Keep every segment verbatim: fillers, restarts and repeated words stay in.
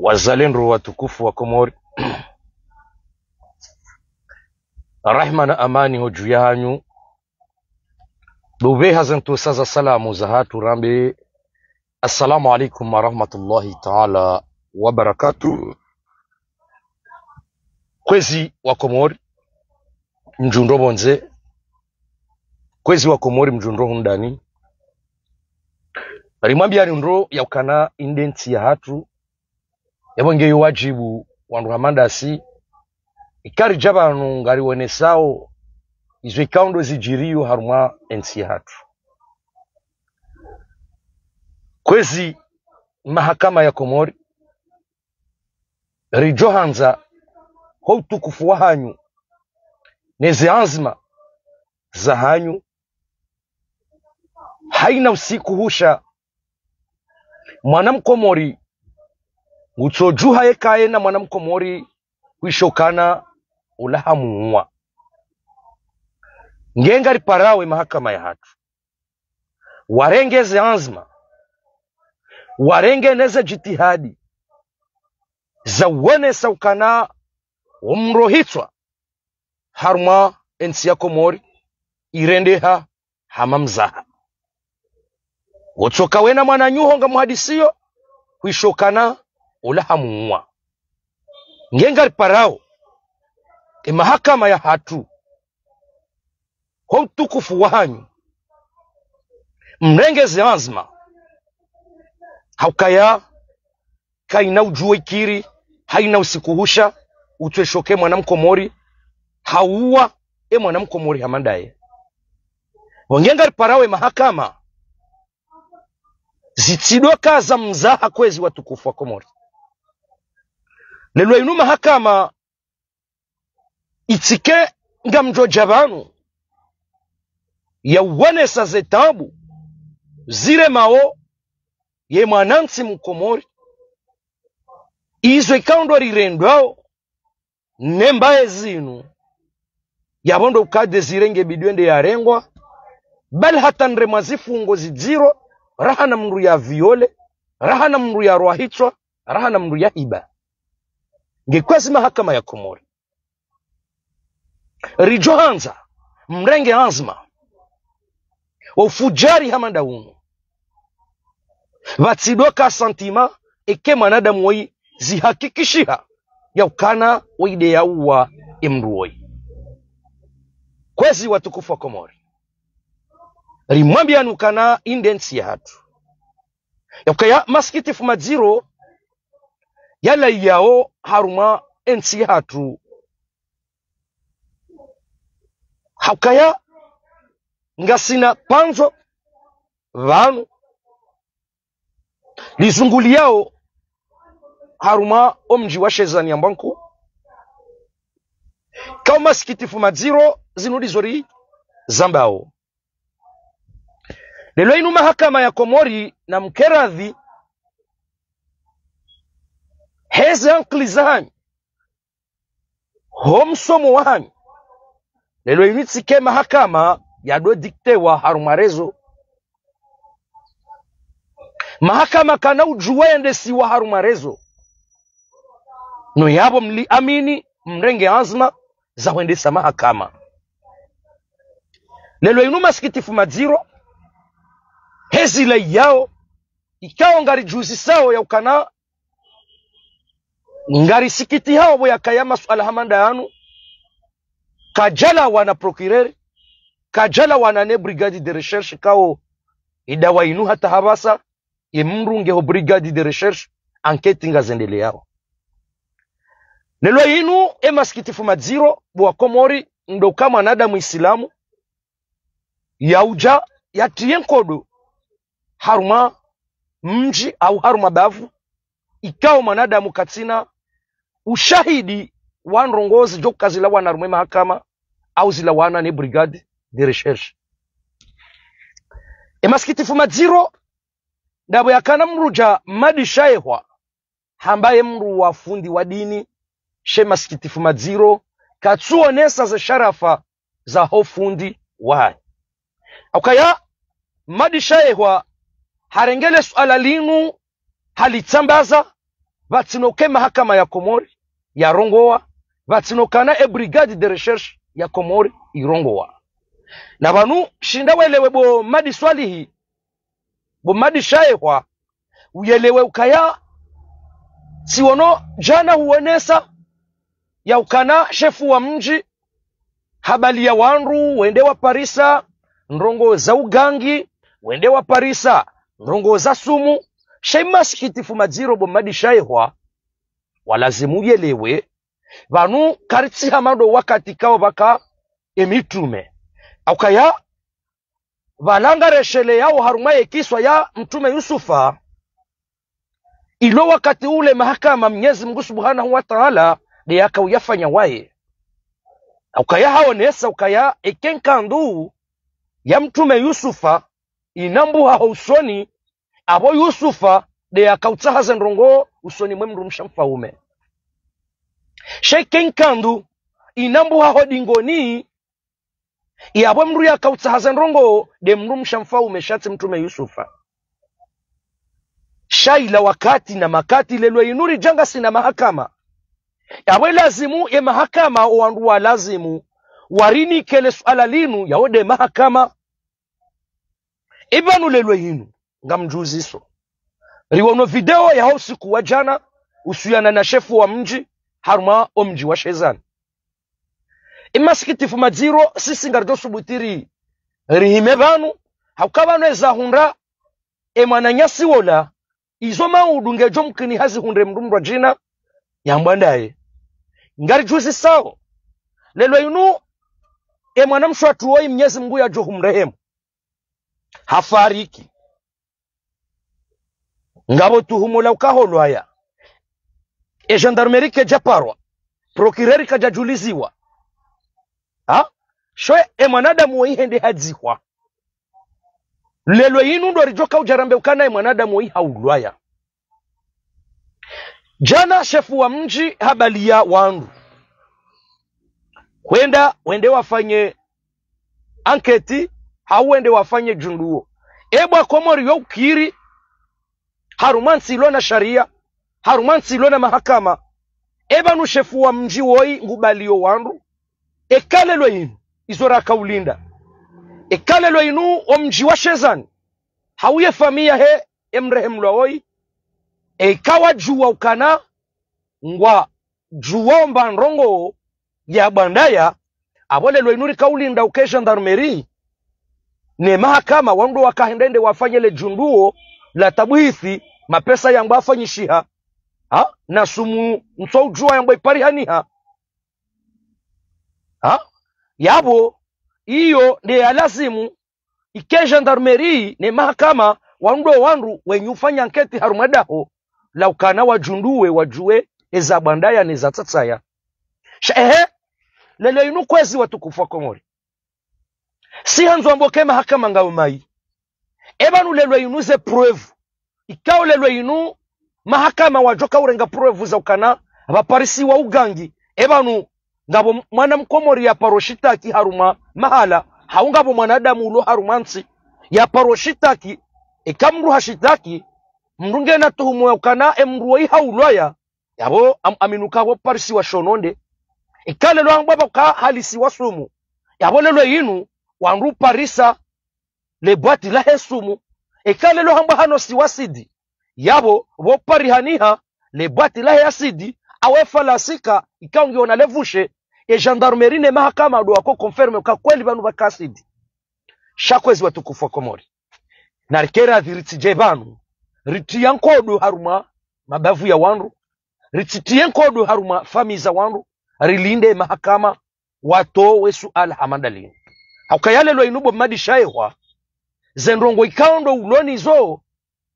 Wazalendo watukufu wa Komori, rahma na amani ho dju yahanyu. Dupveha ze ntsusa za salamu zahatru rambe, assalamu alaikum wa rahmatullahi ta'ala wa barakatuh. Kwezi wa Komori, mdjuo ndo pvondze. Kwezi wa Komori, mdjuo ndo hundani. Rimwambiyani ndo yaukana inde ntsi yahatru, yapvo ngeyo wadjibu wandru hama ndasi, ika ridja pvanu ngarionesao izo ikao ndo zidjiriyo harumwa entsi yahatru. Kwezi mahakama ya Komori, ridjo handza ho utukufu wahanyu, neze anzima zahanyu, haina usiku husha mwana mkomori ngutsodjuha yeka yena mwana mkomori, hwishiyo ukana ula hamuwa. Nge ngariparao e mahakama yahatru, warenge ze anzima, warenge neze djitihadi za uonesa ukana omndru ohitswa harumwa entsi ya Komori irendeha hama mzaha. Wotsoka wena mwananyaho ngamuhadisiyo, hwishiyo ukana ula hamuwa. Nge ngariparao e mahakama yahatru, ho utukufu wahanyu, mrenge ze anzima, haukaya kaina udjuo ikiri haina usiku husha utsweshoke mwana mkomori, hauwa e mwana mkomori hama ndaye. Pvo nge ngariparao e mahakama, zitsidoka za mzaha kwezi watukufu wa Komori. Lelo inu mahakama itsike ngamdjodja pvanu ya uonesa ze taabu ziremao ye mwanantsi mkomori, izo ikao ndo rirendwao ne mbaye zinu, yapvo ndo ukade zirenge bidwende yarengwa, bali hata nde mwa zifungo zidziro, raha na mndru ya viole, raha na mndru ya rwahitswa, raha na mndru ya hiba. Nge kwezi mahakama ya Komori, ridjo handza mrenge anzima wa ufudjari hama nda unu. Pvatsidoka santima eke mwanadamu woyi zihakikishiha yaukana woyi nde yauwa e mndru woyi. Kwezi watukufu wa Komori, rimwambiyani ukana inde ntsi yahatru, yaukaya masikitifu madziro yalaiyao harumwa entsi yahatru. Haukaya ngasina pandzo pvanu lizunguliyao harumwa omdji wa Shezani ya Mbwankuu, kao masikitifu madziro zinu ndizo rizambao. Lelo inu mahakama ya Komori, na mkeradhi heze ankili zahanyu, ho msomo wahanyu, lelo inu itsike mahakama yado diktewa harumwa rezo. Mahakama kana udjuwa yendesiwa harumwa rezo. No yapvo mliamini mrenge anzima za hwendesa mahakama. Lelo inu masikitifu madziro, hezi laiyao, ikao ngaridjuzisao yaukana ngarisikitihao pvo yakaya masuala hama nda yanu, kadjalawana procureur, kadjalawana ne brigade de recherche kao idawa inu hata hapvasa, ye mndru nge ho brigade de recherche, enquête ngazendeleyao. Lelo inu e masikitifu madziro, bo wa Komori, ndo uka mwanadamu Isilamu yaudja yatriye nkodo harumwa mdji au harumwa bavu, ikao mwanadamu katsina ushahidi wa ndrongoo zidjo uka zilawana harumwa e mahakama au zilawana ne brigade de recherche. E masikitifu madziro, ndapvo yakana mndru dja Madi Shaehwa, hamba ye mndru wa fundi wa dini, she masikitifu madziro, katsuonesa ze sharafa za ho fundi wahe. Haukaya Madi Shaehwa harenge le suala linu halitsambaza, pvatsina uka e mahakama ya Komori yarongowa, pvatsina ukana e brigade de recherche ya Komori irongowa. Na pvanu shinda welewe bo Mmadi Swalihi, bo Mmadi Shayihwa, uyelewe ukaya, tsiono djana huonesa ya ukana shefu wa mdji habaliya wandru wende waparisa ndrongoo za ugangi, wende waparisa ndrongoo za sumu. Sha e masikitifu madziro bo Mmadi Shayihwa, walazimu uyelewe, pvanu karitsi hama ndo wakati kao pvaka e mitrume. Haukaya pvala ngaresheleyao harumwa ye kiswa ya mtrume Yusufa, ilo wakati ule mahakama Mnyezi Mngu Subhanahu wa Taala nde yakauyafanya waye. Haukaya haonesa ukaya eka e nkandu ya mtrume Yusufa inambuha ho usoni, apvo Yusufa nde yakautsaha ze ndrongoo usoni mwe mdrumshe mfaume. Sha eka e nkandu inambuha ho dingoni, yapvo mdru yakautsaha ze ndrongoo nde mdrumshe mfaume, sha tsi mtrume Yusufa. Sha ila wakati na makati, leo inu ridja ngasina mahakama. Yapvo lazimu ye mahakama, o wandru walazimu warinike le suala linu, yawo nde mahakama. Ipvanu leo inu, ngamdjuziso, riwono video ya ho usiku wa djana, usuyana na shefu wa mdji harumwa o mdji wa Shezani. E masikitifu madziro, sisi ngaridjo subutu ri, rihime pvanu, hauka pvanu eza hundra e mwananyasi wola, izo maudu ngedjo mkini hazihundre mdru mdru wa djina yambwa ndaye. Ngaridjuzisao, leo inu e mwanamshe watru woyi, Mnyezi Mngu yadjo humrehemu, hafariki. Ngapvo tuhumu la uka holwaya. E gendarmerie kedja parwa. Procureur kadja djuliziwa. Ha? Sho e mwanadamu woyi hende hadzihwa. Leo inu ndo ridjo kaudja rambe ukana e mwanadamu woyi haulwaya. Djana shefu wa mdji habaliya wandru hwenda wende wafanye anketi, hau wende wafanye djunduo. E bwa Komori yo ukiri, harumwa ntsi ilo na sharia, harumwa ntsi ilo na mahakama, e pvanu shefu wa mdji woyi ngubaliyo wandru. Eka leo inu, izo rakaulinda, eka leo inu o mdji wa Shezani, hau ye famiyi yahe e mrehemlwa woyi, eka wadjuwa ukana ngwadjuwa omba ndrongoo ya bwandaya, apvo leo inu rikaulinda uka e gendarmerie ne mahakama wandru wakahenda wende wafanye le djunduo la tabwithi, mapesa yangwa afanyishiha, ha? Na sumu ntsu udjuwa yangwa iparihaniha, ha? Yapvo iyo nde ya lazimu ike gendarmerie ne mahakama wandru wandru wenyi ufanya anketi harumwa daho la ukana wadjunduwe, wadjuwe eza bwandaya ne za tsatsaya. Sha ehe, leo inu kwezi watukufu wa Komori, si handzo wambe uka e mahakama ngayo mayi. E pvanu leo inu ze preuve ikao leo inu mahakama wadjo kaurenga preuve za ukana pvaparisiwa ugangi. E pvanu ngapvo mwana mkomori ya paro shitaki harumwa mahala, hau ngapvo mwanadamu ulo harumwa ntsi ya paro shitaki. Eka mdru hashitaki, mdru ngena tuhumu ya ukana e mdru woyi haulwaya, yapvo am-, aminuka pvo parisiwa shononde. Eka leo hambwa pvaka halisiwa sumu, yapvo leo inu wandru parisa le bwati lahe sumu. Eka leo hambwa hanosiwa sidi, yapvo pvo parihaniha le bwati lahe asidi, awe falasika, ikao ngiyo na le vushe, e gendarmerie ne mahakama ndo wako confirme uka kweli pvanu pvaka asidi. Sha kwezi watukufu wa Komori, narikere adhi ritsidje pvanu ritriya nkodo harumwa mabavu ya wandru, ritsitiye nkodo harumwa famiyi za wandru, rilinde mahakama watowe suala hama ndalinu. Haukaya leo inu bo Mmadi Shayihwa, ze ndrongoo ikao ndo uloni zo,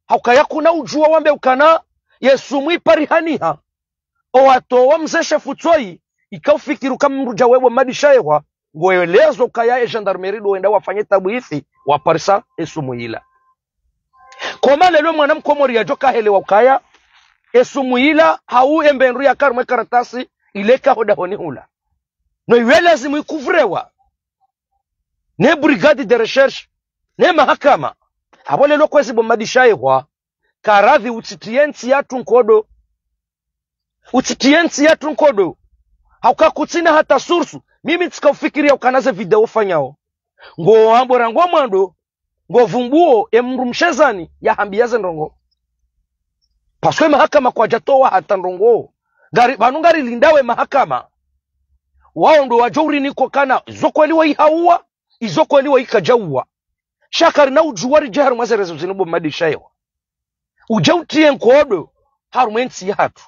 haukaya kuna udjuwa wambe ukana ye sumu iparihaniha. O watowa mze shefu tsoyi, ikao ufikiri uka mdru dja we bo Mmadi Shayihwa, ngoelezo ukaya e gendarmerie ndo wenda wafanye tabwithi, waparisa e sumu ila. Koma leo mwana mkomori yadjo kahelewa ukaya e sumu ila hau e mbendru yaka harumwa e karatasi ile ika ho dahoni hula, no iwe lazimu ikuvrewa ne brigade de recherche ne mahakama. Apvo leo kwezi bo Mmadi Shayihwa, karadhi utsitiye ntsi yatru nkodo. Utsitriye ntsi yahatru nkodo. Hauka kutsina hata source. Mimi tsika ufikiri ya ukana ze video ufanyao. Ngo ambo rangu mwando, ngo vumbuo, e mdrumshe zani, ya hambiya ze ndrongo. Parce que mahakama kwadja towa hata ndrongo. Ngari, pvanu ngari lindawo e mahakama. Wao ndo wadjo uri niko kana, izo kweli waihauwa, izo kweli waikadjauwa. Sha karina udjuwa ridje harumwa ze réseaux zinu bo Mmadi Shayihwa. Udje utriye nkodo harumwa e ntsi yahatru.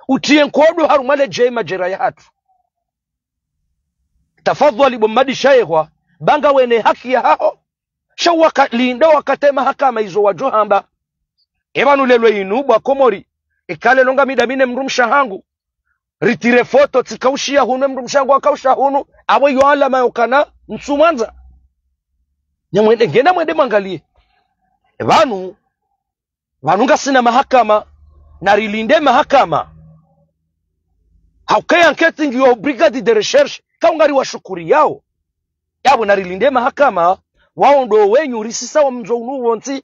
Utriye nkodo harumwa ledje madjera yahatru. Tafadhwali bo Mmadi Shayihwa, ba ngawe ne haki yahaho. Sha waka, linda wakati e mahakama izo wadjo hamba. E pvanu leo inu bo wa Komori. Eka leo ngami ndami ne mdrumshe hangu. Ritriye foto tsika ushiya hunu, e mdrumshe hangu akausha hunu. Apvo iyo alama ya ukana ntsumwandza. Nyamwende, ngena mwende mwangaliye. E pvanu, pvanu ngasina mahakama, na rilinde mahakama. Hauka ye enquête ngiyo brigade de recherche, ka ungari washukuriyao. Yapvo na rilinde mahakama, wao ndo wenyi urisisa wo mdzo unu wontsi.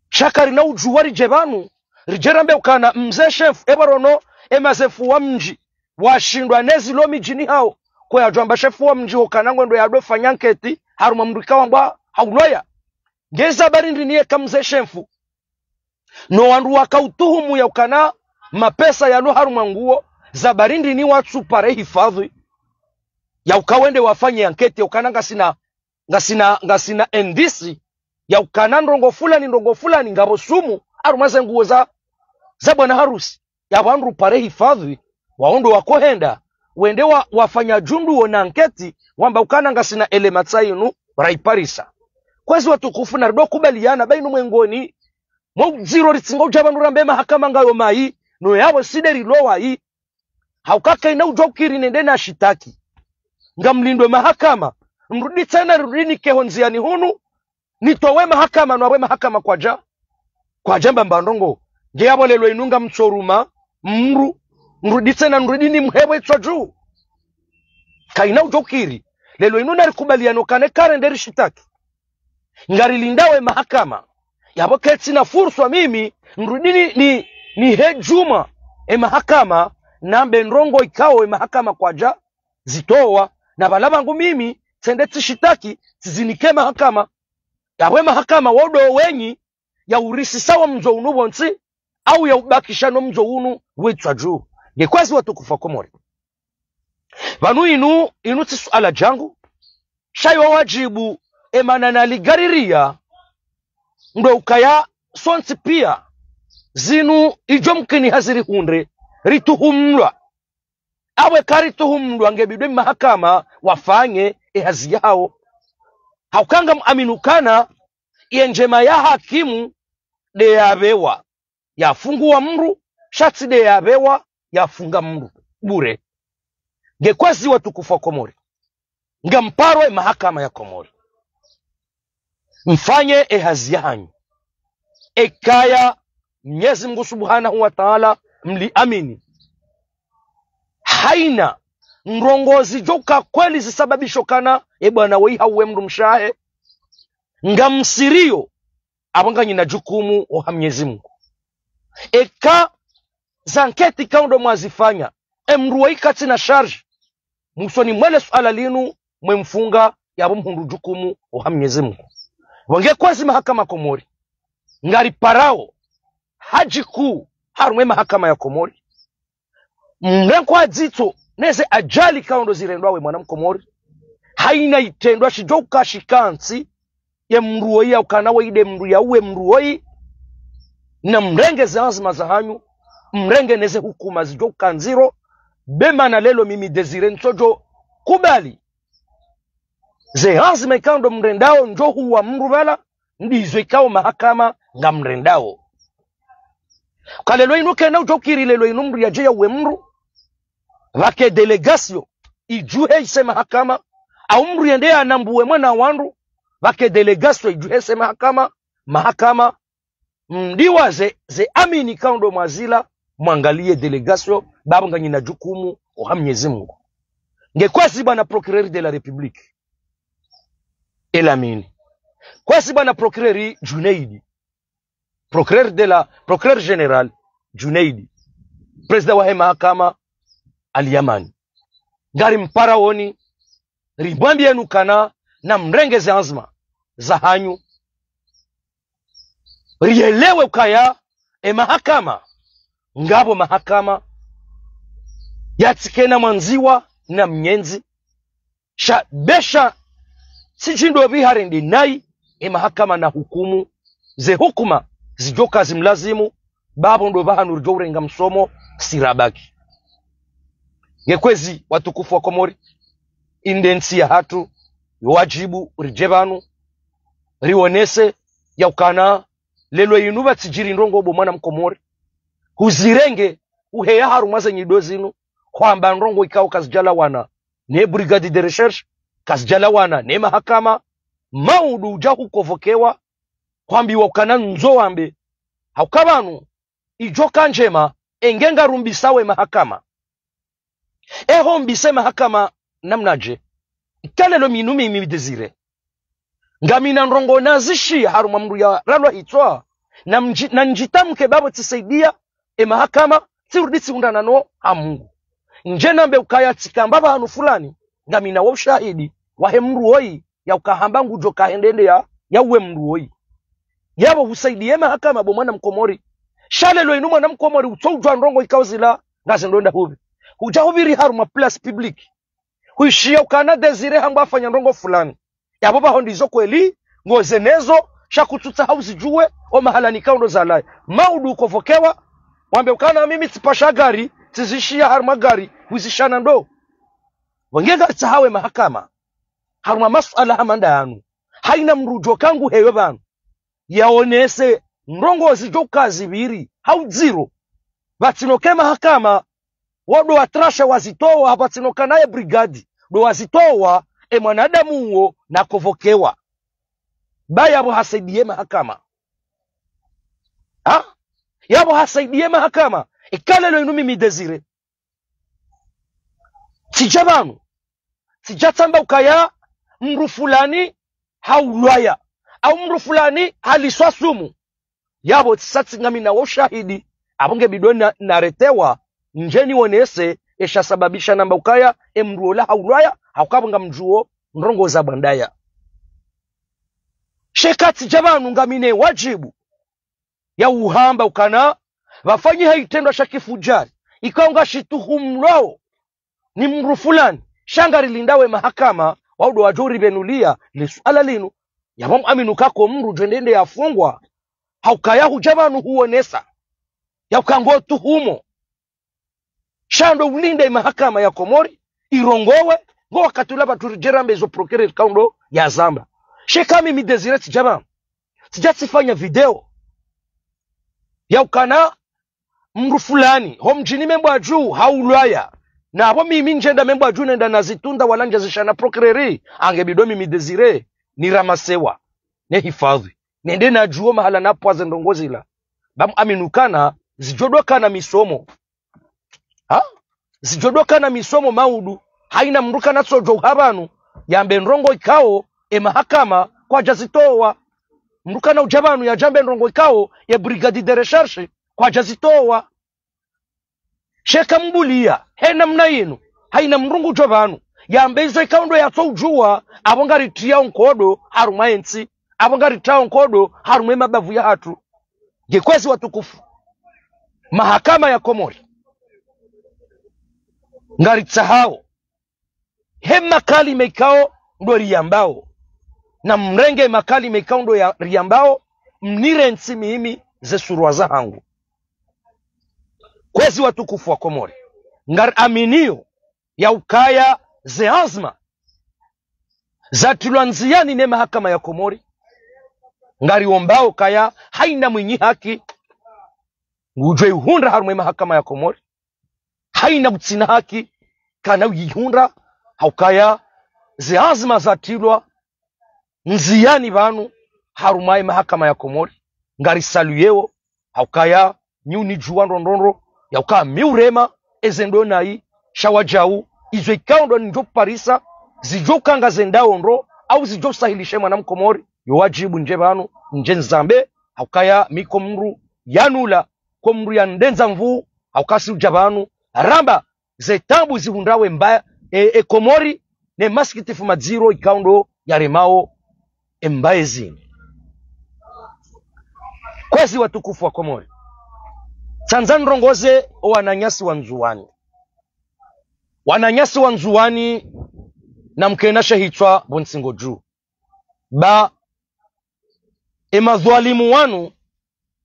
Sha karina udjuwa ridje pvanu, ridje rambe ukana mze shefu, e pvwa rono, e mazefu wa mdji, washindwa ne zilo midjini hawo. Kwayadjo amba shefu wa mdji ukana ngwendo yadofanya enquête, harumwa mdru ikao amba hauloya. Nge ze habari ndrini yeka mze shefu. No wandru waka utuhumu ya ukana mapesa yalo harumwa nguo, ze habari ndrini watsupare hifadhwi. Ya uka wende wafanye enquête ya ukana ngasina, ngasina, ngasina indice. Ya ukana ndrongo fulani, ndrongo fulani, ngapvo sumu, harumwa ze nguo za, za bwana harusi. Ya wandru pare hifadhwi, wao ndo wakohenda, wende wa, wafanya djundru wo na enquête, wamba ukana ngasina élément tsi inu, raiparisa. Kwezi watukufu na rido kubaliana, ba inu mwengoni, mwa udziro ritsinga udja pvanu rambe mahakama ngayo mayi, no yapvo si nde rilo wayi. Hauka kayina udjo ukiri nende na shitaki. Ngamlindwe mahakama, mrudi tsena rudi nike ho ndziyani hunu, nitowe mahakama, no apvo e mahakama kwadja, kwadja mbamba ndrongo. Nge yapvo leo inu ngamtsoruma mdru, nrudi tsena nrudi nimhepve itswa dju. Kayina udjo ukiri. Leo inu na rikubaliana ukana eka rende rishitaki, ngari lindawo e mahakama. Yapvo ketsina furswa mimi, nrudi ni, ni, nihe djumwa e mahakama, nambe ndrongo ikao e mahakama kwadja zitowa, na pvala pvangu mimi, tsende tsishitaki, tsizinike mahakama. Yapvo e mahakama wao ndo wenyi, ya urisisa wo mdzo unu wontsi, au ya ubakisha no mdzo unu witswa dju. Nge kwezi watukufu wa Komori. Pvanu inu, inu tsi suala djangu, sha yo wadjibu, e mana na ligaririya, ndo ukaya sontsi piya, zinu idjo mkini hazirihundre, rituhumlwa. Apvo eka rituhumlwa nge bidi e mahakama wafanye e hazi yahawo. Hauka ngamwamini ukana, ye ndjema ya hakimu, nde yapvewa, yafunguwa mdru, sha tsi nde yapvewa, yafunga mdru. Bure. Nge kwezi watukufu wa Komori. Ngamparo e mahakama ya Komori. Mfanye e hazi yahanyu. Ekaya Mnyezi Mungu Subhanahu wa Ta'ala mliamini. Hayina ndrongo zidjo uka kweli zisababisho ukana e bwana woyi hauwe mdrumshe wahe. Ngamsiriyo, apvo nganyina djukumu oha Mnyezi Mungu. Eka ze enquête ikao ndo mwazifanya, e mdru woyi katsina charge, musoni mwele suala linu, mwe mfunga, yapvo mhundru djukumu oha Mnyezi Mungu. Pvo nge kwezi mahakama Komori, ngariparao, hadji kuu, harumwa e mahakama ya Komori. Mrengwa dzitso, neze ajali ikao ndo zirendwa we mwana Mkomori. Hayina itrendwa shidjo uka shikantsi, ye mdru woyi ya ukana woyi nde mdru yauwe mdru woyi. Na mrenge ze anzima zahanyu, mrenge neze hukuma zidjo uka ndziro. Be mana leo mimi Désiré ntsodjo kubali. Ze anzima ikao ndo mrendao ndjo huwa mdru pvala, ndizo ikao mahakama ngamrendao. Ka leo inu kena udjo ukiri leo inu mdru yadje yauwe mdru, pvwake délégation idjuhe ise mahakama, au mdru yende yanambuwe mwana wandru, pvwake délégation idjuhe ise mahakama, mahakama, mdiwaze, ze amini ikao ndo mwazila, mwangaliye délégation, bapvo nganyina djukumu oha Mnyezi Mungu. Nge kwezi bwana procureur de la République, Elamine. Kwezi bwana procureur Djunaidi. Procureur de la, procureur général Djunaidi. prezida wahe mahakama Aliyamani. Ngari mparaoni, rimwambiyeni ukana namrenge ze anzma zahanyu. Rielewe ukaya e mahakama, ngapvo mahakama yatsikena mwandziwa na mnyendzi. Sha besha tsi shindo pvi harende nayi, e mahakama na hukumu, ze hukuma zidjoka zimlazimu, bapvo ndo pvahanu ridjo urenga msomo, sirabaki. Nge kwezi watukufu wa Komori, inde ntsi yahatru, yo wadjibu ridje pvanu, rionese ya ukana leo inu pvatsidjiri ndrongo bo mwana mkomori. Huzirenge, uheya harumwa ze nyido zinu, hwamba ndrongo ikao kazidjalawana ne brigade de recherche, kazidjalawana ne mahakama, maudu udja hukovokewa, hwambiwa ukana ndzo wambe. Hauka pvanu, idjoka ndjema, enge ngarumbisao e mahakama. Eho mbise mahakama namnadje? Ika leo mimi, mimi Désiré, ngamina ndrongo nazishiya harumwa mndru yaralwa hitswa, na mdji-, na ndjitamke bapvo tsisaidiya e mahakama, tsirudi tsihundrana no ha Mungu. Ndje nambe ukaya tsikamba pvahanu fulani, ngamina wo ushahidi wahe mndru woyi, ya ukahamba ngudjo kahendende ya, ya uwe mndru woyi. Yapvo husaidiye mahakama bo mwana mkomori. Sha leo inu mwana mkomori utso udjua ndrongo ikao zila ngaze ndo enda hupvi. Hudja hupviri harumwa place publique, huishiya ukana Désiré hamba hafanya ndrongo fulani. Yapvo pvaho ndizo kweli, ngozenezo, sha kutsutsaha uzidjuwe, o mahala nikao ndo zalawa. Maudu ukovokewa, wambe ukana mimi tsipasha gari, tsizishiya harumwa gari, huzishana ndo. Wenge ngaritsahao e mahakama, harumwa masuala hama nda yanu, haina mndru udjo ka nguheyo pvanu, yaonese ndrongo zidjo ka zipviri, hau dziro. Pvatsinoke mahakama, wo ndo watrasha wazitowa, hapvatsinoka naye brigade, ndo wazitowa, e mwanadamu uwo nakovokewa. Ba yapvo hasaidiye mahakama. Ha? Yapvo hasaidiye mahakama. Ika leo inu mimi Désiré, tsidja pvanu, tsidja tsamba ukaya mndru fulani haulwaya, au mndru fulani haliswa sumu. Yapvo tsisa tsi ngamina wo ushahidi, apvo nge bidi na, naretewa, ndje nionese esha sababisha namba ukaya e mndru ola haulwaya, hauka pvo ngamdjuo ndrongo za bwandaya. Sha eka tsidja pvanu ngamina e wadjibu ya uhamba ukana pvafanyiha itrendwa sha kifudjari, ikao ngashituhumulwao ni mndru fulani, sha ngarilindao e mahakama, wao ndo wadjo uripvenuliya le suala linu. Yapvo mwamini uka ko mndru udjo ende ende yafungwa, haukaya hudja pvanu huonesa ya uka ngotuhumo. Sha ndo ulinde e mahakama ya Komori irongowe, ngo wakati ula pvatsu ridje rambe zo procureur ikao ndo yazamba. Sha eka mimi Désiré tsidja pvanu, tsidja tsifanya video ya ukana mndru fulani ho mdjini Membwadjuu haulwaya, na apvo mimi ndjenda Membwadjuu nenda nazitunda wala ndjazishana procureur, ange bidi mimi Désiré niramasewa ne hifadhwi, nende nadjuo mahala napvwaze ndrongo zila. Ba mwamini ukana zidjo ndo kana misomo. Ha? Zidjo ndo kana misomo maudu, haina mndru kana tsodjo uha pvanu yambe ndrongo ikao e mahakama kwadjazitowa. Mndru kana udja pvanu yadje ambe ndrongo ikao ye brigade de recherche kwadjazitowa. Sha eka mbuliya he namna yinu, haina mndru ngudjo pvanu yambe izo ikao ndo yatso udjuwa, apvo ngaritriyao nkodo harumwa e ntsi, apvo ngaritriyao nkodo harumwa e mabavu yahatru. Nge kwezi watukufu, mahakama ya Komori, ngaritsahao he makalima ikao ndo riyambao, namrenge makalima ikao ndo ya riyambao, mnirentsi mimi ze surwa zahangu. Kwezi watukufu wa Komori, ngariaminiyo ya ukaya ze anzma zatrilwa ndziyani ne mahakama ya Komori, ngariombao ukaya haina mwinyi haki ngudjo ihundra harumwa e mahakama ya Komori, haina kutsina haki kana uyihundra, haukaya ze anzma zatrilwa ndziyani pvanu harumwa e mahakama ya Komori. Ngarisaluyeo, haukaya nyi unidjuwa ndro ndro ndro, ya uka mi urema eze ndo nayi, sha wadjau, izo ikao ndo nidjo parisa, zidjo uka ngazendao ndro, au zidjo usahilishe mwana mkomori, yo wadjibu ndje pvanu, ndje nizambe, haukaya mi ko mndru yanula, ko mndru yandrendza nvuu, Hauka si udja pvanu, ramba, ze taabu zihundrao e mba, e, e Komori, ne masikitifu madziro ikao ndo yaremao e mbaye zinu. Kwezi watukufu wa Komori. Tsandza nirongoze o wananyasi wa Ndzuwani. Wananyasi wa Ndzuwani namkena she hitswa pvo ntsingo dju. Ba e madhwalimu wanu,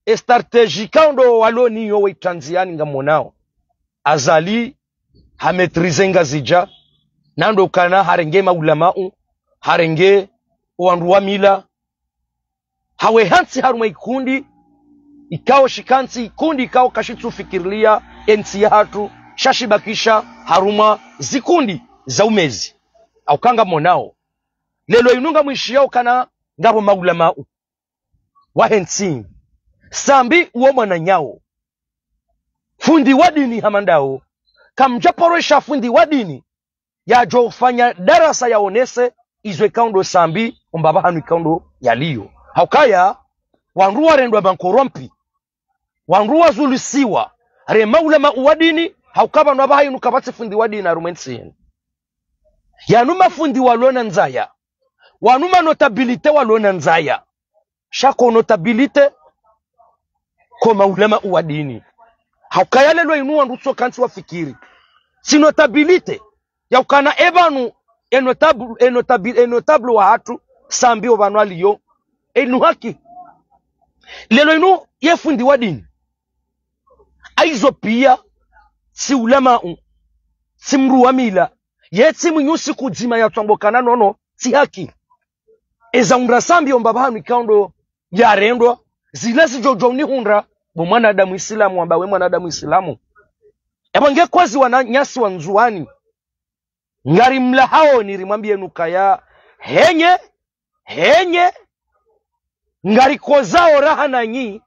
e stratégie ikao ndo walo nayo waitrandziani ngamonao. Azali ha maîtrisé Ngazidja, na ndo ukana harenge maulamau, harenge wandru wa mila, hawe hantsi harumwa ikundi, ikao shikantsi ikundi ikao kashitsufikirilia e ntsi yahatru, sha shibakisha harumwa zikundi za umezi. Hauka ngamonao. Leo inu ngamwishiyao ukana ngapvo maulamau wahe ntsi. Sambi uwo mwananyao, fundi wa dini hama ndawo, kamdjaporwesha fundi wa dini yadjo ufanya darasa yaonese izo ikao ndo Sambi, o mbapvi hanu ikao ndo yaliyo. Haukaya, wandru warendwa bankorompi, wandru wazulisiwa, re maulamau wa dini, hauka pvanu apvaha inu kapvatsi fundi wa dini harumwa e ntsi yinu. Yanu mafundi walo na ndzaya, wanu manotabilité walo na ndzaya. Sha ko notabilité, ko maulamau wa dini. Haukaya leo inu wandru tsi kantsi wafikiri. Si notabilité, ya ukana e pvanu, e notable, e notabi-, e notable wahatru, Sambi o pvanu aliyo, e nu haki. Leo inu ye fundi wa dini. Haizo pia, tsi ulamau, tsi mdru wa mila, ye tsi mwinyusi kudzima yatswambo ukana nono, tsi haki. Eza hundra Sambi o mbapvi hanu ikao ndo yarendwa, zila zidjodjo unihundra, bo mwanadamu Isilamu, wamba we mwanadamu Isilamu. Epvo nge kwezi wananyasi wa Ndzuwani, ngarimlahaoni rimwambiyeni ukaya, henye, henye, ngarikozao raha nanyi,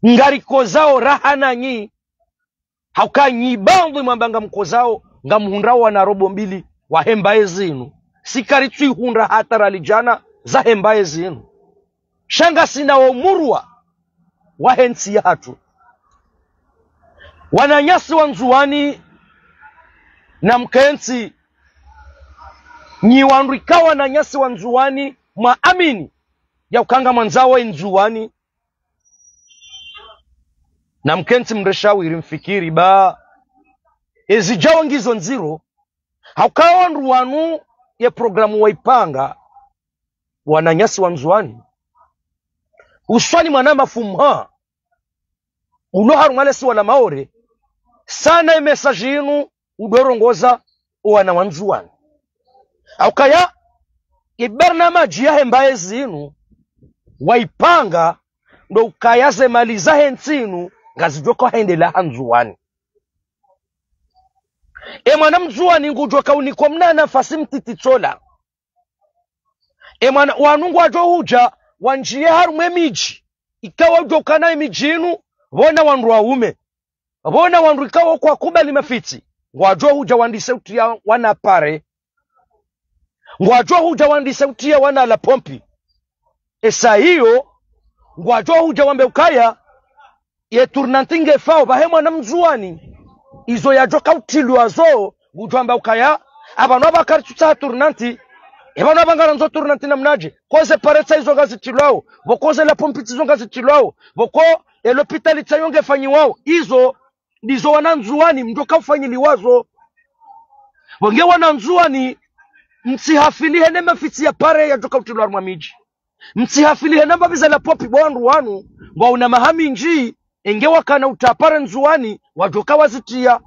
ngarikozao raha nanyi, hauka nyi bandzi mwamba ngamkozao, ngamhundrao wana robo mbili wahe mbaye zinu. Si karitsuihundra hata rali djana zahe mbaye zinu. Sha ngasina wo murwa wahe ntsi yahatru. Wananyasi wa Ndzuwani, namkentsi, nyi wandru ikao wananyasi wa Ndzuwani, mwaamini ya uka ngamwandzao e Ndzuwani, namkentsi mrenge shawiri mfikiri ba ezidjao ngizo ndziro, hauka wandru wanu ye programu waipanga, wananyasi wa Ndzuwani. Uswani mwana mafumha, ulo harumwa le siwa la Maore, sana e message inu udorongoza o wana wa Ndzuwani. Haukaya, e barnamaji yahe mbaye zinu, waipanga, ndo ukaya ze mali zahe ntsi inu, ngazidjoka hendela ha Ndzuwani. E mwana Mndzuwani ngudjoka unikwa mna nafasi mtiti tsola. E mwana, wanu ngwadjo hudja, wandjiye harumwa e midji. Ikao udjo ukana e midji inu, pvona wandru waume. Pvona wandru ikao kwakubali mafitsi. Ngwadjo hudja wandise utiya wana pare. Ngwadjo hudja wandise utiya wana la pompi. Esa iyo, ngwadjo hudja wambe ukaya, ye tournante ngefao, pvahe mwana Mndzuwani. Izo yadjoka utilwa zo, ngudjo amba ukaya, apvanu apva karitsutsaha tournante, epvanu apva ngarandzo tournante namnadje, ko ze pare tsi izo ngazitilwao, pvoko ze la pompi tsi izo ngazitilwao, pvoko e lopitali tsi iyo ngefanyiwao, izo, ndizo wana Ndzuwani, mdjoka ufanyiliwa zo. Pvo nge wana Ndzuwani, mtsihafilihe ne mafitsi ya pare yadjoka utilwa harumwa midji. Mtsihafilihe na mbapvi za la pompi bo wandru wanu, ngwauna maha mindji, enge wakana utapare Ndzuwani, wadjoka wazitiya.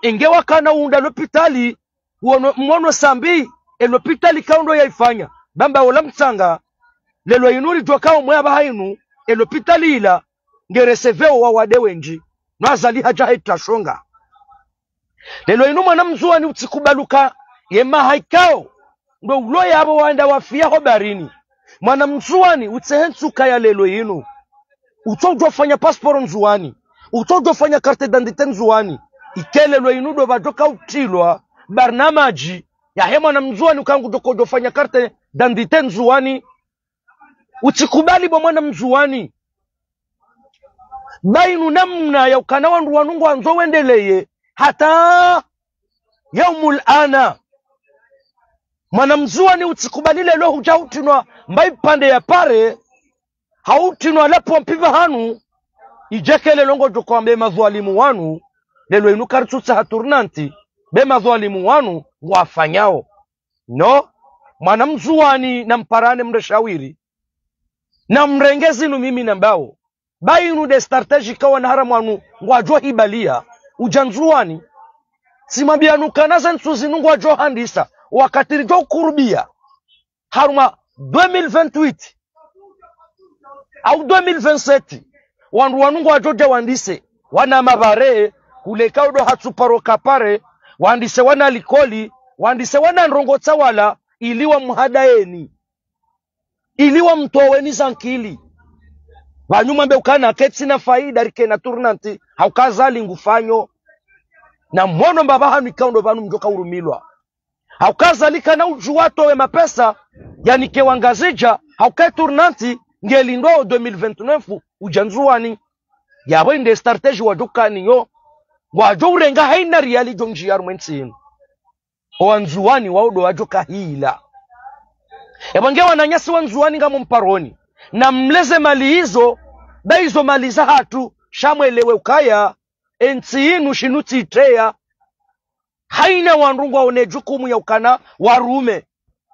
Enge wakana unda lopitali, wono, mwono Sambi, e lopitali ikao ndo yaifanya. Bamba ola mtsanga, leo inu ridjoka omwe apvaha inu, e lopitali ila, nge recevoir o wawade wendji. No Azali hadja haitra shonga. Leo inu mwana Mndzuwani utsikubali uka ye maha ikao ndo ulo yapvo wanda wafiya ho baharini. Mwana Mndzuwani utsehe ntsuka ya leo inu, utso udjofanya passeport Ndzuwani, utso udjofanya carte d'identité Ndzuwani. Ike leo inu ndo pvadjoka utilwa barnamaji yahe mwana Mndzuwani uka ngudjoko udjofanya carte d'identité Ndzuwani. Utsikubali bo mwana Mndzuwani. Bayinu namna ya ukana wandru wanu ngwandzo wendeleye hata yaumul ana. Mwana mndzuwani utsikubali leo hudja hutrinwa mba ipvandre ya pare, hau utrinwa lapvo mpipva hanu, idjeke leo ngodjo hwamba madhwalimu wanu, leo inu karitsutsaha tournante, be madhwalimu wanu ngwafanyao. No, mwana mndzuwani namparane mrenge shawiri, namrenge zinu mimi nambao. Bayinu de stratégie ka wana haramu wanu ngwadjo hibaliya, udja Ndzuwani. Tsimwambiyanu ukana ze ntsu zinu ngwadjo handisa, wakati ridjo ukurubia harumwa deux mille vingt-huit au deux mille vingt-sept, wandru wanu ngwadjo dja wandise wana mabare, hule ka udo hatsu paro ka pare, wandise wana likoli, wandise wana ndrongoo tsawala, ili wamhadayeni, ili wamtoweni zankili. Pvanu mwambe ukana ketsina faida rike na tournante, hauka Azali ngufanyo. Na mwono mbapvi hanu ikao ndo pvanu mdjo ka urumilwa. Hauka Azali kana udjuwa atowe mapesa, yanike Wangazidja, hauka tournante ngelindwao deux mille vingt-neuf udja Ndzuwani. Yapvo inde stratégie wadjo kaniyo, wadjo urenga haina riali djo ndjiya harumwa entsi inu. O Wandzuwani wao ndo wadjo kahila. Epvo nge wananyasi wa Ndzuwani ngamumparoni, namleze mali izo, be izo mali zahatru, sha mwelewe ukaya entsi inu shinu tsi itreya. Haina wandru ngwaone jukumu ya ukana warume,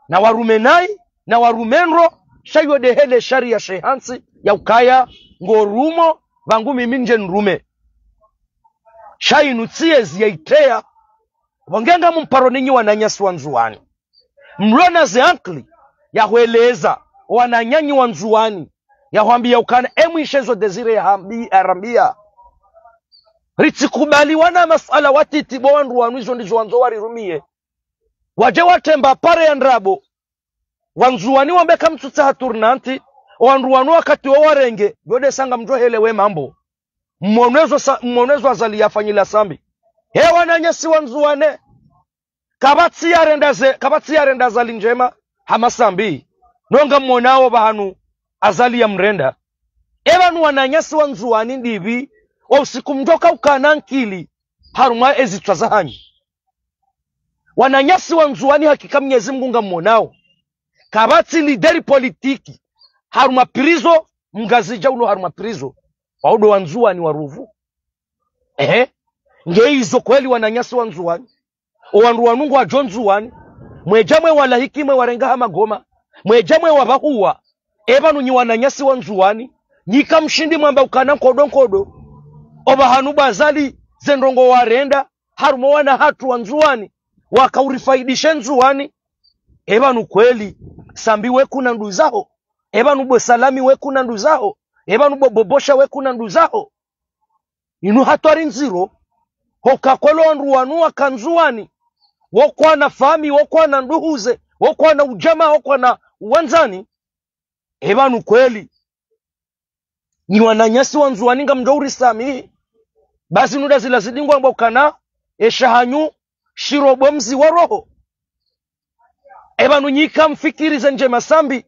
na warume nayi, na warume ndro, sha iyo de hele sharia she hantsi ya ukaya ngorumo, pvangu mimi ndje nrume. Sha inu tsi yezi ya itreya. Pvo nge ngamumparoni nyi wananyasi wa Ndzuwani, mlona ze ankili ya hweleza wananyanyi wa Ndzuwani, ya hwambiya ukana emwishe zo Désiré ya hambi-, ya rambiya. Ritsikubali wana masuala watiti bo wandru wanu izo ndizo wandzo warirumiye. Wadje watremba pare ya ndrabo. Wandzuwani wambe kamtsutsaha tournante, wandru wanu wakati wo warenge, yo de sa ngamdjo helewe mambo. Mwono ezo sa-, mwono ezo Azali yafanyila Sambi. He wananyasi wa Ndzuwani, kapvatsi yarenda ze-, kapvatsi yarenda Azali ndjema hama Sambi. No ngamwonao pvahanu Azali yamrenda. Epvanu wananyasi wa Ndzuwani ndipvi, o usiku mdjo ka ukana ankili harumwa ezitswa zahanyu. Wananyasi wa Ndzuwani hakika Mnyezi Mngu ngamwonao. Kapvatsi leader politique harumwa prison, Mngazidja ulo harumwa prison, wao ndo Wandzuwani wa ruvu. Ehe. Nge izo kweli wananyasi wa Ndzuwani? O wandru wanu ngwadjo Ndzuwani, mwedja mwe walahiki mwe warenga ha magoma, mwedja mwe wapvahuwa. Epvanu nyi wananyasi wa Ndzuwani, nyi kamshindi mwamba ukana nkodo nkodo. Opvahanu bo Azali ze ndrongoo warenda harumwa wana hatru wa Ndzuwani, waka urifaidishe Ndzuwani. Epvanu kweli, Sambi we kuna nduzaho. Epvanu bo Salami we kuna nduzaho. Epvanu bo Bobosha we kuna nduzaho. Inu hatwari ndziro, hoka kolo wandru wanu waka Ndzuwani, wo kwana fami, wo kwana nduhuze, wo kwana udjama, wo kwana uwandzani. Epvanu kweli, nyi wananyasi wa Ndzuwani ngamdjo urisamihi. Basi nuda zila zidingwa mbwa ukana esha hanyu shirobo mzi wa roho. Epvanu nyi kamfikiri ze ndjema Sambi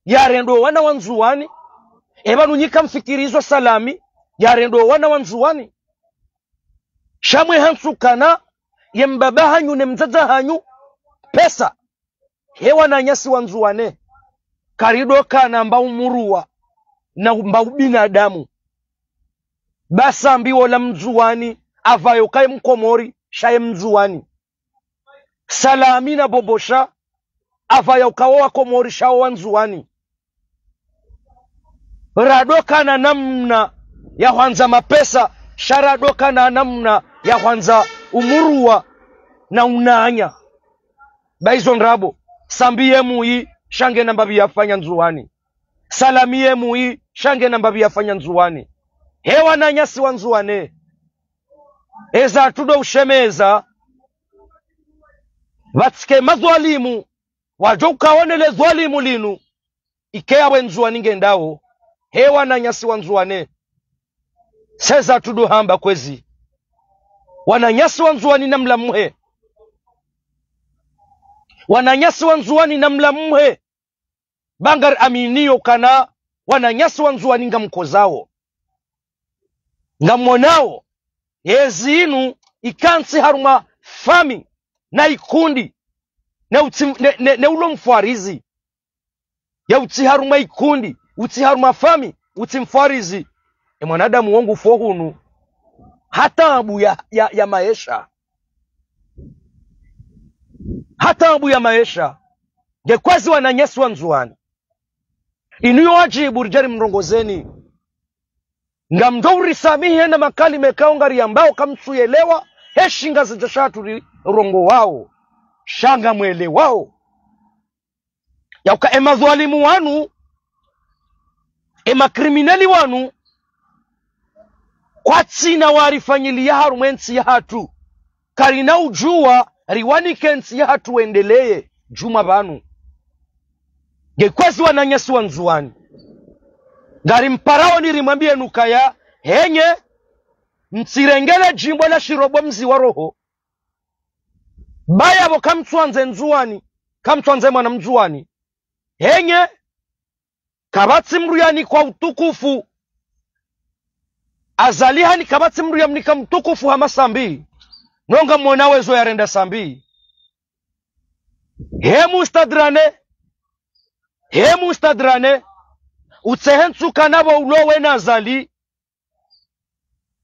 yarendo wana wa Ndzuwani. Epvanu nyi kamfikiri izo Salami yarendo wana wa Ndzuwani. Sha mwe hantsu ukana ye mbaba hanyu ne mdzadze hanyu pesa. He wananyasi wa Ndzuwani, karido kana mba umuruwa na mba ubinadamu. Ba Sambi wola Mndzuwani, apvayo kaye Mkomori, sha ye Mndzuwani. Salami na Bobosha, apvayo kawo Wakomori, sha wo Wandzuwani. Rado kana namna ya hwandza mapesa, sha rado kana namna ya hwandza umuruwa na unanya. Ba izo ndrabo, Sambi ye mwi, sha ngena mbapvi yafanya Ndzuwani. Salami ye mwi, sha ngena mbapvi yafanya Ndzuwani. He wananyasi wa Ndzuwani, eza tudo ushemeza, pvatsike madhwalimu, wadjo ukaonele dhwalimu linu, ike ya we Ndzuwani ngendao. He wananyasi wa Ndzuwani, seza tudo hamba kwezi. Wananyasi wa Ndzuwani namlamuhe. Wananyasi wa Ndzuwani namlamuhe. Ba ngari aminiyo kana wananyasi wa Ndzuwani ngamkozao. Ngamwonao, yezi inu ikantsi harumwa fami na ikundi, ne utsi, ne, ne, ne ulo mfwarizi. Ya utsi harumwa ikundi, utsi harumwa fami, utsi mfwarizi. E mwanadamu wo ngufu hunu. Ha taabu ya, ya, ya maesha. Ha taabu ya maesha. Nge kwezi wananyasi wa Ndzuwani. Inu yo wajibu ridjari mrongozeni. Ngamdjo urisamihi hena makalima ikao ngariyambao kamtsuyelewa, he shingazidja shatru rirongowao. Sha ngamwelewao. Yauka e madhwalimu wanu, e makrimineli wanu, kwatsina warifanyiliya harumwa entsi yahatru. Karina udjuwa, riwanike entsi yahatru wendeleye, djumwa pvanu. Nge kwezi wananyasi wa Ndzuwani. Ngarimparao nirimwambiyeni ukaya, henye, mtsirenge le djimbo la shirobo mzi wa roho. Ba yapvo kamtswandze Ndzuwani, kamtswandze mwana Mndzuwani. Henye, kapvatsi mdru yanikwa utukufu. Azali hanika kapvatsi mdru yamnika mtukufu hama Sambi. No ngamwonao ezo yarenda Sambi. He Mustadrane. He Mustadrane. Utsehe ntsukana pvo ulo we na Azali.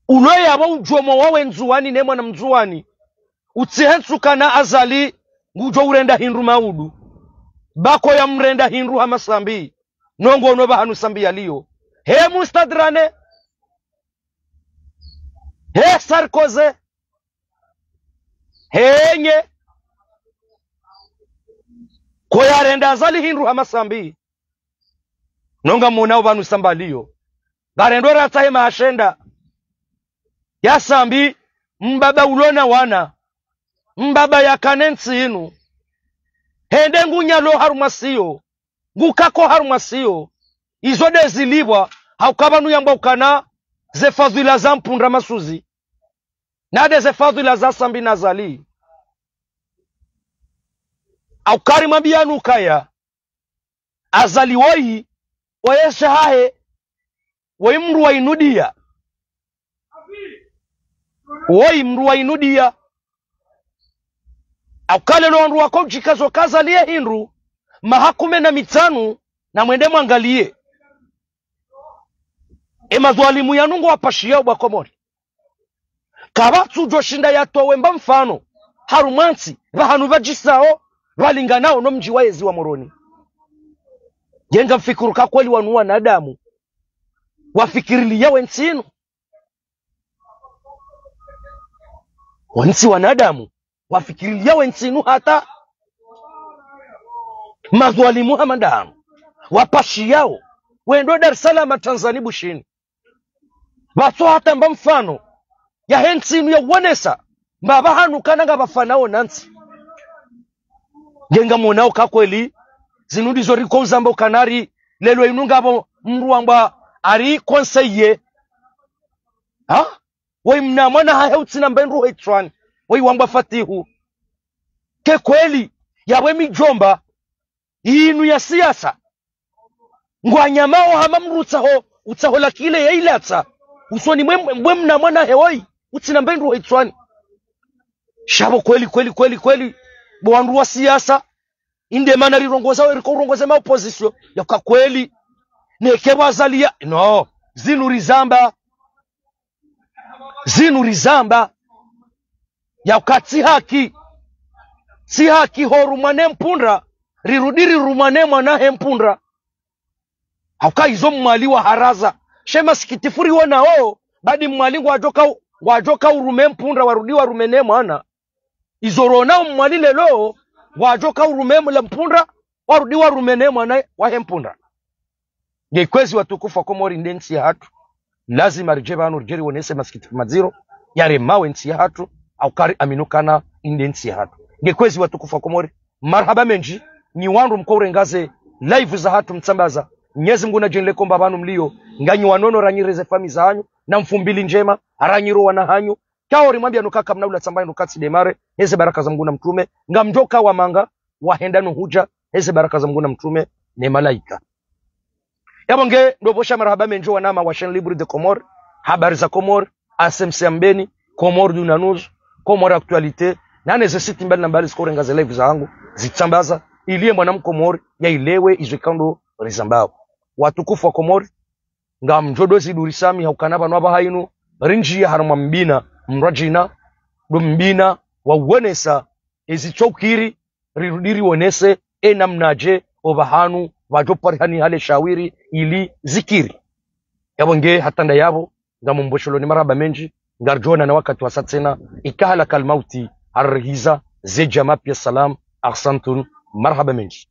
Ulo yapvo udjomo wawe Ndzuwani ne mwana Mndzuwani. Utsehe ntsukana Azali ngudjo urenda hindru maudu. Ba ko yamrenda hindru hama Sambi. No ngono pvahanu Sambi yaliyo. He Mustadrane. He Sarkozy. Henye. Ko yarenda Azali hindru hama Sambi. No ngamwonao pvanu Sambi yaliyo. Ngarendo ratsahe mashenda. Ya Sambi, mbaba ulo na wana. Mbaba yakana entsi inu. Hende ngunyalo harumwa siyo. Ngukako harumwa siyo. Izo de zilipvwa, hauka pvanu yambwa ukana ze fadhila za mpundra masuzi. Na de ze fadhila za Sambi na Azali. Hauka rimwambiyani ukaya. Azali woyi, oyesha hahe, woyi mdru wa inudiya. Woyi mdru wa inudiya. Hauka lelo wandru wako udjikazo ka Azali ye hindru, maha kume na mitsanu, na mwende mwangaliye. E madhwalimu yanu ngwapashiyao bo wa Komori. Kapvatsu djoshinda yatowe mba mfano, harumwa ntsi, pvahanu pvadjisao, pvalinganao no mdji wa yezi wa Moroni. Nge ngamfikiri ka kweli wanu wanadamu, wafikiriliya we ntsi inu. Wantsi wanadamu, wafikiriliya we ntsi inu hata. Madhwalimu hama ndanu, wapashiyao, wendo Dar es Salaam, Tanzania, Bushini. Pvatso hata mba mfano, yahe ntsi inu ya uonesa, mba pvahanu kana ngapvafanao na ntsi. Nge ngamwonao ka kweli, zinu ndizo riko uzamba ukana ri, lelo inu ngapvo mdru wambwa ari conseiller. Ha? Woyi mna mwana hahe utsina mbe ndru ho itswani. Woyi wambwa Fatihu. Ke kweli, yapvo midjomba, inu ya siyasa. Ngwanyamao hama mdru utsaho, utsaho lakile ya ilatsa. Usoni mwe, mwe mna mwana hahe woyi, utsina mbe ndru ho itswani. Sha pvo kweli, kweli, kweli, kweli. Bo wandru wa siyasa, inde mana rirongoza we riko urongoze ma opposition. Yauka kweli. Neke pvwa Azali ya, no. Zinu rizamba. Zinu rizamba. Yauka tsi haki. Tsi haki ho rumwa ne mpundra. Rirudi rirumwa ne mwana he mpundra. Hauka izo Mwali waharaza. She masikitifu riwonao, badi Mwali ngwadjoka u-, ngwadjoka urume mpundra, warudi warume ne mwana. Izo ronao Mwali lelo, ngwadjoka urume mla mpundra, warudi warume ne mwana wahe mpundra. Nge kwezi watukufu wa Komori nde ntsi yahatru. Lazima ridje pvanu ridje rionese masikitifu madziro, yaremao entsi yahatru, hauka ri amini ukana inde ntsi yahatru. Nge kwezi watukufu wa Komori, marahaba mendji, nyi wandru mko urenga ze live zahatru mtsambaza. Mnyezi Mngu nadjenle komba pvanu mliyo, nganyi wanono ranyire ze fami zahanyu, na mfumbili ndjema, ranyiro wana hanyu. Kao rimwambia nuka kamna ula tsamba nuka tsi demare, heze baraka za Mngu na mtrume, ngamdjoka wa manga, wahenda no hudja, heze baraka za Mngu na mtrume, ne malaika. Yapvo nge, ndo pvosha marahaba mendji wanama wa Chaîne Libre des Comores, Habari za Komori, A C M C ya Mbeni, Comores du Nanuzo, Comores Actualité, nane ze site mbali na mbali zikorenga ze live zangu, zitsambaza, ili ye mwana mkomori yailewe izo ikao ndo rizambao. Watukufu wa Komori, ngamdjo ndo zidurisa mi haukana pvanu apvaha inu, rindjiya harumwa mbina, mradjina, ndo mbina wa uonesa, ezi tsokiri, rirudi rionese, e namnadje, opvahanu, pvadjo parihani hale shawiri, ili zikiri. Yapvo nge hata nda yapvo, ngamumbosholo ni marahaba mendji, ngaridjo onana wakati wasa tsena, ikahala kalmauti, haririhiza, ze djama pia salam, ahsantun, marahaba mendji.